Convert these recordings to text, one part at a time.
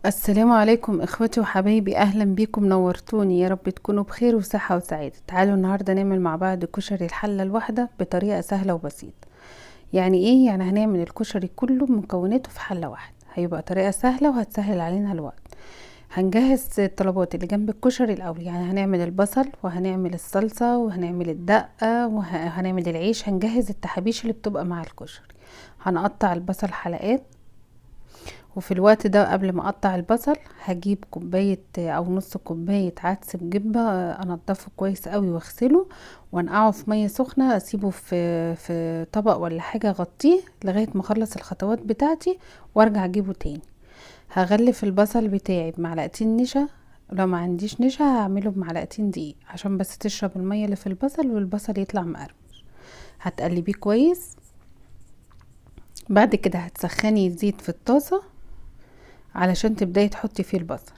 السلام عليكم اخواتي وحبايبي، اهلا بيكم، نورتوني. يا رب تكونوا بخير وصحة وسعادة. تعالوا النهاردة نعمل مع بعض كشري الحلة الواحدة بطريقة سهلة وبسيطة. يعني ايه؟ يعني هنعمل الكشري كله بمكوناته في حلة واحدة، هيبقى طريقة سهلة وهتسهل علينا الوقت. هنجهز الطلبات اللي جنب الكشري الاول، يعني هنعمل البصل وهنعمل الصلصة وهنعمل الدقة وهنعمل العيش، هنجهز التحابيش اللي بتبقى مع الكشري. هنقطع البصل حلقات، وفي الوقت ده قبل ما اقطع البصل هجيب كوباية او نص كوباية عدس بجبة، انضفه كويس قوي واغسله وانقعه في مية سخنة، اسيبه في طبق ولا حاجة، اغطيه لغاية ما اخلص الخطوات بتاعتي وارجع اجيبه تاني. هغلف البصل بتاعي بمعلقتين نشا، لو ما عنديش نشا هعمله بمعلقتين دقيق عشان بس تشرب المية اللي في البصل والبصل يطلع مقرمش. هتقلبيه كويس. بعد كده هتسخني الزيت في الطاسة علشان تبداي تحطي فيه البصل.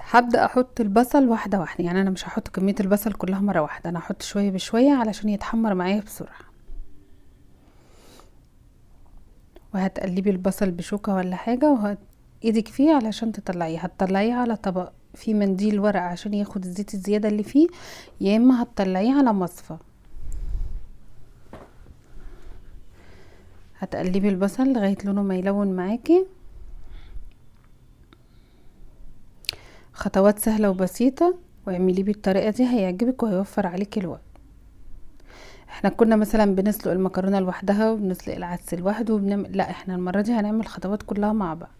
هبدأ احط البصل واحدة واحدة، يعني انا مش هحط كمية البصل كلها مرة واحدة، انا هحط شوية بشوية علشان يتحمر معايا بسرعة. وهتقلبي البصل بشوكة ولا حاجة وهت ايدك فيه علشان تطلعيه. هتطلعيه على طبق فيه منديل ورق عشان ياخد الزيت الزيادة اللي فيه، يا اما هتطلعيه على مصفى. هتقلبي البصل لغاية لونه ما يلون معاكي. خطوات سهلة وبسيطة، واعمليه بالطريقة دي هيعجبك وهيوفر عليكي الوقت. احنا كنا مثلا بنسلق المكرونة لوحدها وبنسلق العدس لوحده وبنعمل، لا احنا المرة دي هنعمل الخطوات كلها مع بعض.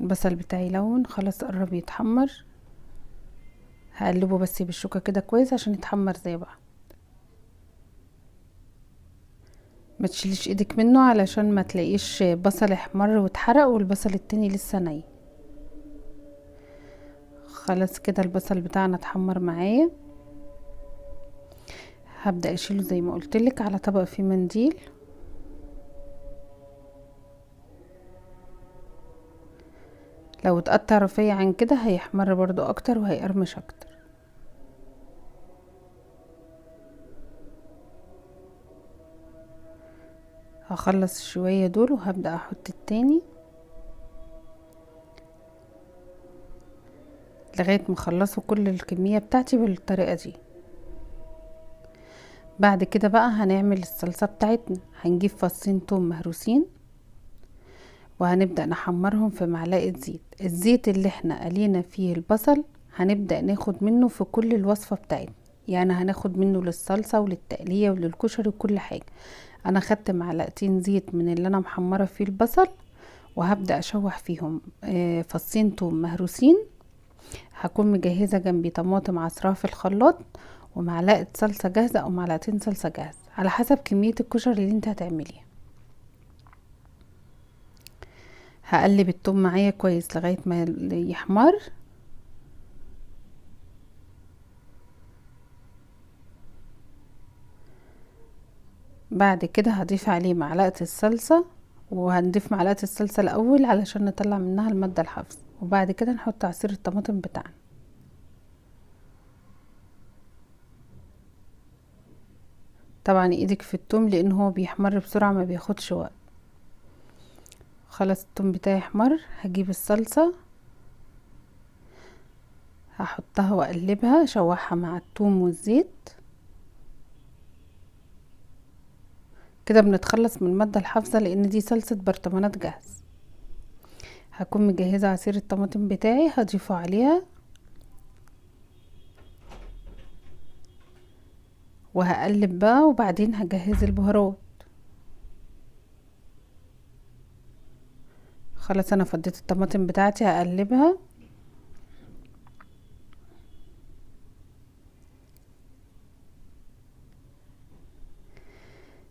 البصل بتاعي لون خلاص، قرب يتحمر. هقلبه بس بالشوكة كده كويس عشان يتحمر زي بعض. ما تشيليش ايدك منه علشان ما تلاقيش بصل احمر واتحرق والبصل التاني لسه ني. خلاص كده البصل بتاعنا اتحمر معايا. هبدأ اشيله زي ما قلتلك على طبق فيه منديل. لو اتقطع رفيع عن كده هيحمر برضو اكتر وهيقرمش اكتر. هخلص شوية دول وهبدأ احط التاني لغاية ما اخلصوا كل الكمية بتاعتي بالطريقة دي. بعد كده بقى هنعمل الصلصة بتاعتنا. هنجيب فصين توم مهروسين وهنبدأ نحمرهم في معلقة زيت. الزيت اللي احنا قلينا فيه البصل هنبدأ ناخد منه في كل الوصفة بتاعتنا، يعني هناخد منه للصلصة وللتقلية وللكشري وكل حاجة. انا خدت معلقتين زيت من اللي انا محمرة فيه البصل وهبدأ اشوح فيهم فصين توم مهروسين. هكون مجهزة جنبي طماطم عصراها في الخلاط ومعلقة صلصة جاهزة او معلقتين صلصة جاهزة على حسب كمية الكشري اللي انت هتعمليها. هقلب التوم معايا كويس لغاية ما يحمر. بعد كده هضيف عليه معلقة الصلصة، وهنضيف معلقة الصلصة الأول علشان نطلع منها المادة الحافظة، وبعد كده نحط عصير الطماطم بتاعنا. طبعا ايدك في التوم لان هو بيحمر بسرعة ما بياخدش وقت. خلاص التوم بتاعي احمر. هجيب الصلصة هحطها واقلبها، اشوحها مع التوم والزيت. كده بنتخلص من المادة الحافظة لان دي صلصة برطمانات جاهز. هكون مجهزة عصير الطماطم بتاعي هضيفه عليها، وهقلب بقى، وبعدين هجهز البهارات. خلاص انا فضيت الطماطم بتاعتي هقلبها.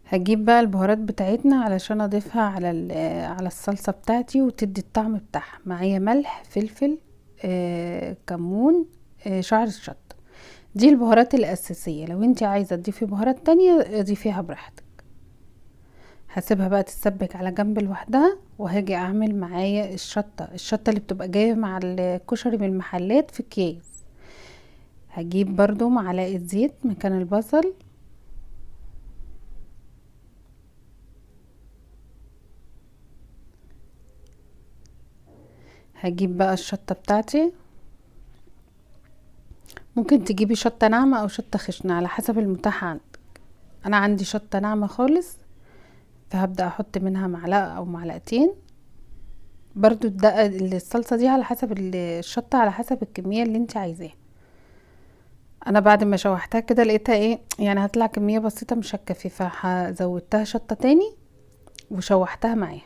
هجيب بقى البهارات بتاعتنا علشان اضيفها على الصلصة بتاعتي وتدي الطعم بتاعها. معايا ملح، فلفل، كمون، شعر الشطة. دي البهارات الاساسية. لو انت عايزة تضيفي بهارات تانية اضيفيها براحتك. هسيبها بقى تتسبك على جنب لوحدها، وهاجي اعمل معايا الشطة. الشطة اللي بتبقى جاية مع الكشري من المحلات في اكياس. هجيب برضو معلقة زيت مكان البصل، هجيب بقى الشطة بتاعتي، ممكن تجيبي شطة ناعمة او شطة خشنة على حسب المتاح عندك. انا عندي شطة ناعمة خالص، فهبدأ احط منها معلقة او معلقتين. برضو الدقة الصلصة دي على حسب الشطة، على حسب الكمية اللي انت عايزاها. انا بعد ما شوحتها كده لقيتها ايه يعني هطلع كمية بسيطة مش هتكفي، فزودتها شطة تاني وشوحتها معاها.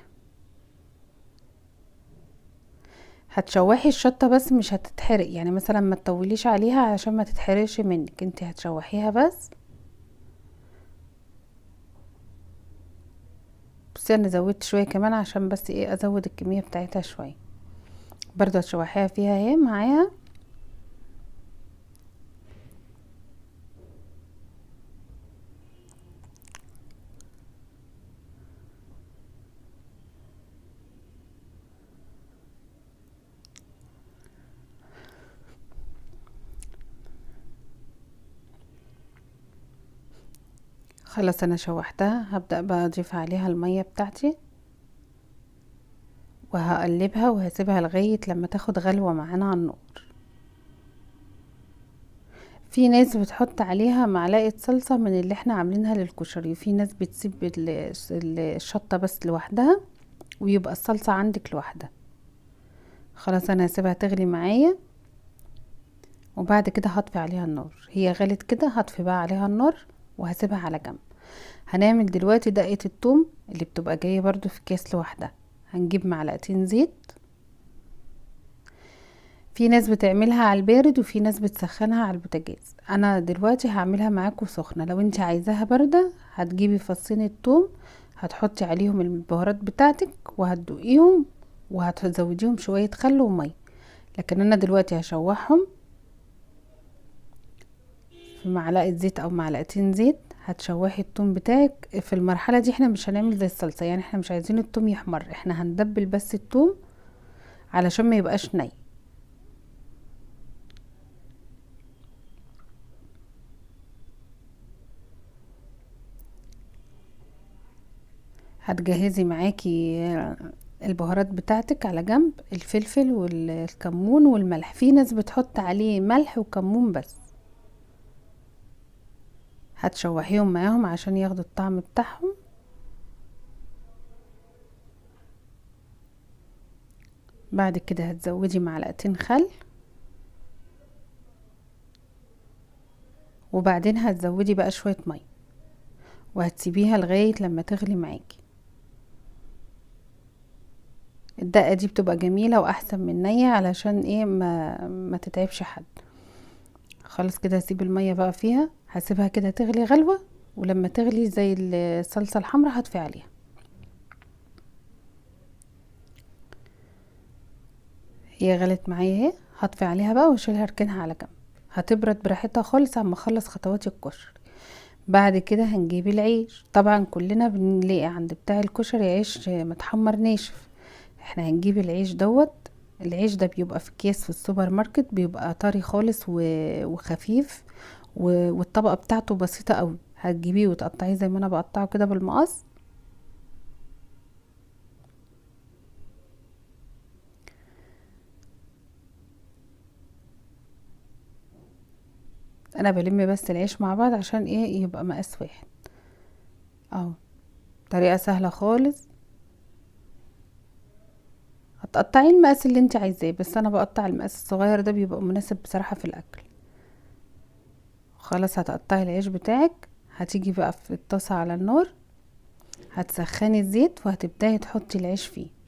هتشوحي الشطة بس مش هتتحرق، يعني مثلا ما تطوليش عليها عشان ما تتحرقش منك، انت هتشوحيها بس. بصي انا زودت شوية كمان عشان بس ايه ازود الكمية بتاعتها شوية. برضو هتشوحيها فيها اهي معاها. خلاص انا شوحتها، هبدأ بقى اضيف عليها المية بتاعتي وهقلبها وهسيبها لغاية لما تاخد غلوة معانا على النار. في ناس بتحط عليها معلقة صلصة من اللي احنا عاملينها للكشري، وفي ناس بتسيب الشطة بس لوحدها ويبقى الصلصة عندك لوحدها. خلاص انا هسيبها تغلي معايا وبعد كده هطفي عليها النار. هي غلت كده هطفي بقى عليها النار وهسيبها على جنب. هنعمل دلوقتي دقة التوم اللي بتبقى جاية برضو في كيس لوحدها. هنجيب معلقتين زيت، في ناس بتعملها على البارد وفي ناس بتسخنها على البوتاجاز. انا دلوقتي هعملها معاكم سخنة، لو انت عايزاها باردة هتجيبي فصين التوم هتحطي عليهم البهارات بتاعتك وهتدوقيهم وهتزوديهم شوية خل ومية. لكن انا دلوقتي هشوحهم في معلقة زيت او معلقتين زيت. هتشوحي التوم بتاعك في المرحلة دي. احنا مش هنعمل زي الصلصة، يعني احنا مش عايزين التوم يحمر، احنا هندبل بس التوم علشان ما يبقاش ني. هتجهزي معاكي البهارات بتاعتك على جنب، الفلفل والكمون والملح. في ناس بتحط عليه ملح وكمون بس. هتشوحيهم معاهم عشان ياخدوا الطعم بتاعهم. بعد كده هتزودي معلقتين خل، وبعدين هتزودي بقى شوية مية وهتسيبيها لغاية لما تغلي معاكي. الدقة دي بتبقى جميلة واحسن من نية علشان ايه ما تتعبش حد. خلاص كده هسيب المية بقى فيها، هسيبها كده تغلي غلوة، ولما تغلي زي الصلصة الحمراء هطفي عليها. هي غلت معايا اهي، هطفي عليها بقى واشيلها اركنها على جنب، هتبرد براحتها خالص اما اخلص خطوات الكشري. بعد كده هنجيب العيش. طبعا كلنا بنلاقي عند بتاع الكشري عيش متحمر ناشف. احنا هنجيب العيش دوت. العيش ده بيبقى في اكياس في السوبر ماركت، بيبقى طري خالص وخفيف والطبقة بتاعته بسيطة قوي. هتجيبيه وتقطعيه زي ما انا بقطعه كده بالمقص. انا بلم بس العيش مع بعض عشان ايه يبقى مقاس واحد اهو. طريقة سهلة خالص. هتقطعي المقاس اللي انت عايزاه، بس انا بقطع المقاس الصغير ده بيبقى مناسب بصراحة في الاكل. خلاص هتقطعي العيش بتاعك. هتيجي بقى في الطاسة على النار، هتسخني الزيت وهتبداي تحطي العيش فيه.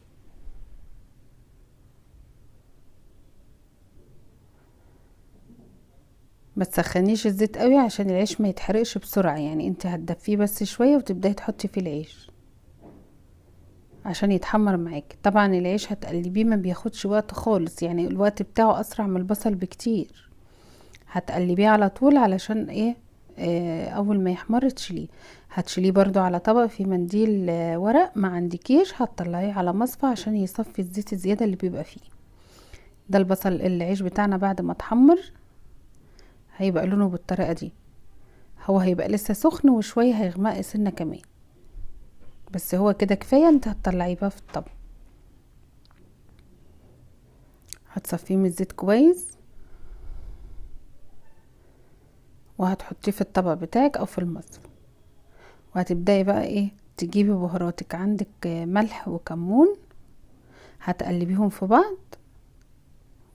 ما تسخنيش الزيت قوي عشان العيش ما يتحرقش بسرعة، يعني انت هتدفيه بس شوية وتبداي تحطي فيه العيش عشان يتحمر معاكي. طبعا العيش هتقلبيه ما بياخدش وقت خالص، يعني الوقت بتاعه اسرع من البصل بكتير. هتقلبيه على طول علشان ايه، اول ما يحمر تشيليه. هتشيليه برضو على طبق في منديل، ورق، ما عندكيش هتطلعيه على مصفى عشان يصفي الزيت الزيادة اللي بيبقى فيه. ده البصل العيش بتاعنا بعد ما اتحمر هيبقى لونه بالطريقة دي. هو هيبقى لسه سخن وشوية هيغمق سنة كمان، بس هو كده كفاية. انت هتطلعيه بقى في الطبق. هتصفيه من الزيت كويس وهتحطيه في الطبق بتاعك او في المصفى. وهتبداي بقى ايه، تجيبي بهاراتك، عندك ملح وكمون، هتقلبيهم في بعض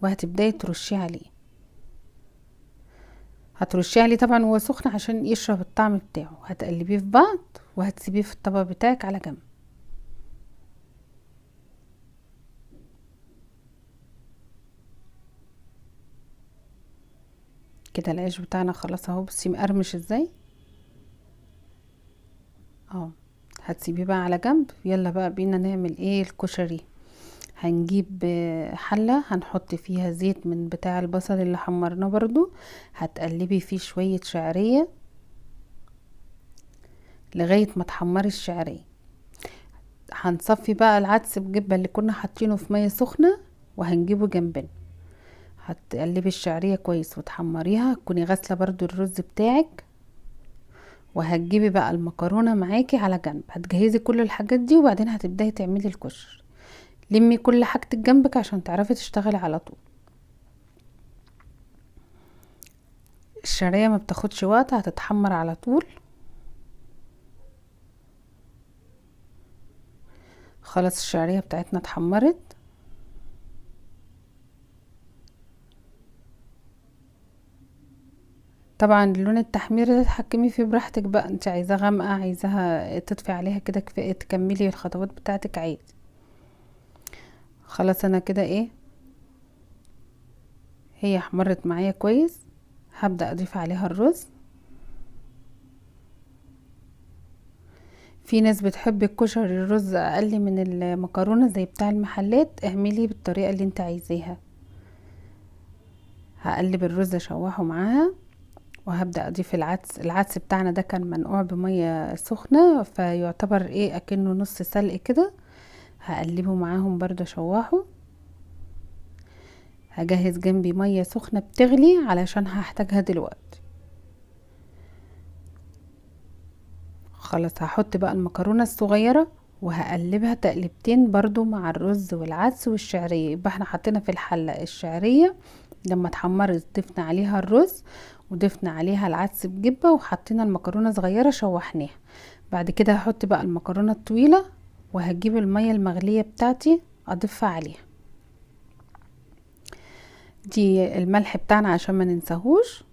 وهتبداي ترشيه عليه. هترشيه عليه طبعا وهو سخن عشان يشرب الطعم بتاعه. هتقلبيه في بعض وهتسيبيه في الطبق بتاعك على جنب. كده العيش بتاعنا خلاص اهو، بصي مقرمش ازاي اهو. هتسيبيه بقى على جنب. يلا بقى بينا نعمل ايه الكشري. هنجيب حلة هنحط فيها زيت من بتاع البصل اللي حمرناه برضو، هتقلبي فيه شوية شعرية لغاية ما تحمري الشعرية. هنصفي بقى العدس بجبة اللي كنا حاطينه في مية سخنة وهنجيبه جنبنا. هتقلبي الشعرية كويس وتحمريها، تكوني غاسلة برضو الرز بتاعك. وهتجيبي بقى المكرونة معاكي على جنب. هتجهزي كل الحاجات دي وبعدين هتبداي تعملي الكشري. لمي كل حاجتك جنبك عشان تعرفي تشتغلي على طول. الشعرية ما بتاخدش وقت، هتتحمر على طول. خلاص الشعرية بتاعتنا اتحمرت. طبعا لون التحمير ده تحكمي فيه براحتك بقى، انت عايزاها غامقه عايزاها تطفي عليها كده كفايه، تكملي الخطوات بتاعتك عادي. خلاص انا كده ايه، هي احمرت معايا كويس. هبدأ اضيف عليها الرز. في ناس بتحب الكشري الرز اقل من المكرونه زي بتاع المحلات، اعملي بالطريقه اللي انت عايزاها. هقلب الرز اشوحه معاها وهبدأ اضيف العدس. العدس بتاعنا ده كان منقوع بمية سخنة، فيعتبر ايه اكنه نص سلق كده. هقلبه معاهم برضو اشوحه. هجهز جنبي مية سخنة بتغلي علشان هحتاجها دلوقتي. خلاص هحط بقى المكرونة الصغيرة وهقلبها تقلبتين برضو مع الرز والعدس والشعرية. يبقى احنا حطينا في الحلة الشعرية لما اتحمرت ضفنا عليها الرز وضفنا عليها العدس بجبة وحطينا المكرونة صغيرة شوحناها. بعد كده هحط بقى المكرونة الطويلة وهجيب المية المغلية بتاعتي اضيفها عليها. دي الملح بتاعنا عشان ما ننساهوش.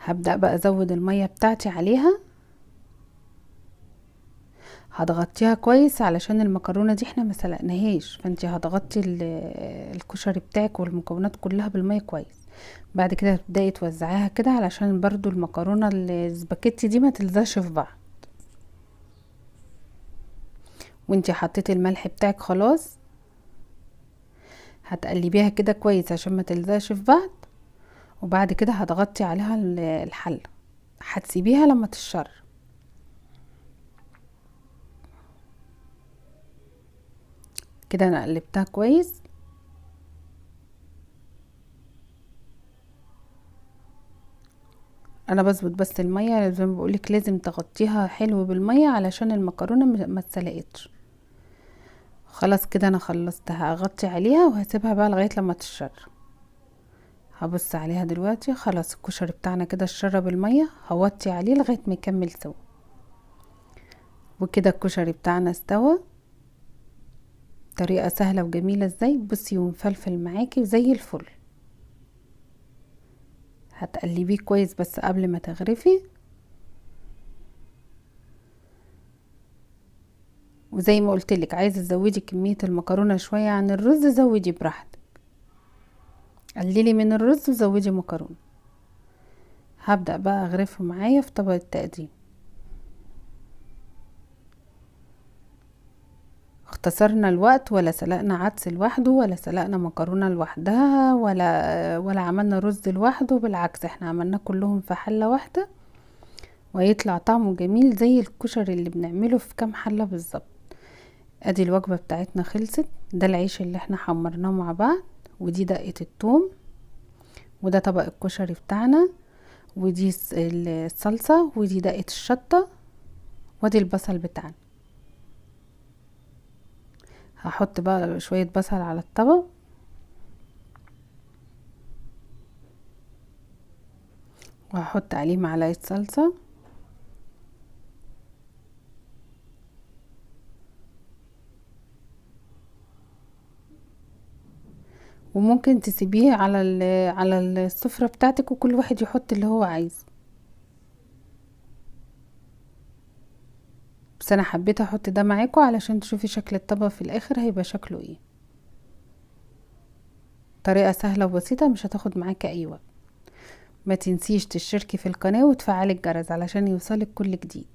هبدأ بقى ازود المية بتاعتي عليها. هتغطيها كويس علشان المكرونة دي احنا ما سلقناهاش، فانتي هتغطي الكشري بتاعك والمكونات كلها بالمية كويس. بعد كده هتبداي توزعيها كده علشان برضو المكرونة السباكيتي دي ما تلزقش في بعض. وانتي حطيتي الملح بتاعك خلاص، هتقلبيها كده كويس عشان ما تلزقش في بعض. وبعد كده هتغطي عليها الحلة، هتسيبيها لما تشرب. كده انا قلبتها كويس. انا بظبط بس المية زي ما بقولك، لازم تغطيها حلو بالمية علشان المكرونة ما اتسلقتش. خلاص كده انا خلصتها، هغطي عليها وهسيبها بقى لغاية لما تشرب. هبص عليها دلوقتي. خلاص الكشري بتاعنا كده اتشرب المية، هوطي عليه لغاية ما يكمل سوا. وكده الكشري بتاعنا استوى. طريقة سهلة وجميلة ازاي، بصي ومفلفل معاكي وزي الفل. هتقلبيه كويس بس قبل ما تغرفي. وزي ما قلتلك عايزة تزودي كمية المكرونة شوية عن الرز زودي براحتك، قللي من الرز وزودي مكرونة. هبدأ بقى اغرفه معايا في طبق التقديم. اختصرنا الوقت، ولا سلقنا عدس لوحده ولا سلقنا مكرونة لوحدها ولا عملنا رز لوحده، بالعكس احنا عملنا كلهم في حلة واحدة وهيطلع طعمه جميل زي الكشري اللي بنعمله في كام حلة بالظبط. ادي الوجبة بتاعتنا خلصت. ده العيش اللي احنا حمرناه مع بعض، ودي دقة التوم، وده طبق الكشري بتاعنا، ودي الصلصة، ودي دقة الشطة، وادي البصل بتاعنا. هحط بقى شوية بصل على الطبق. وهحط عليه معلقة صلصة. وممكن تسيبيه على السفرة بتاعتك، وكل واحد يحط اللي هو عايزه، بس انا حبيت احط ده معاكم علشان تشوفي شكل الطبق في الاخر هيبقى شكله ايه. طريقة سهلة وبسيطة، مش هتاخد معاكي اي وقت. ما تنسيش تشتركي في القناة وتفعلي الجرس علشان يوصلك كل جديد.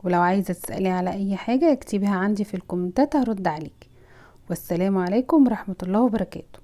ولو عايزة تسألي على اي حاجة اكتبيها عندي في الكومنتات، هرد عليك. والسلام عليكم ورحمة الله وبركاته.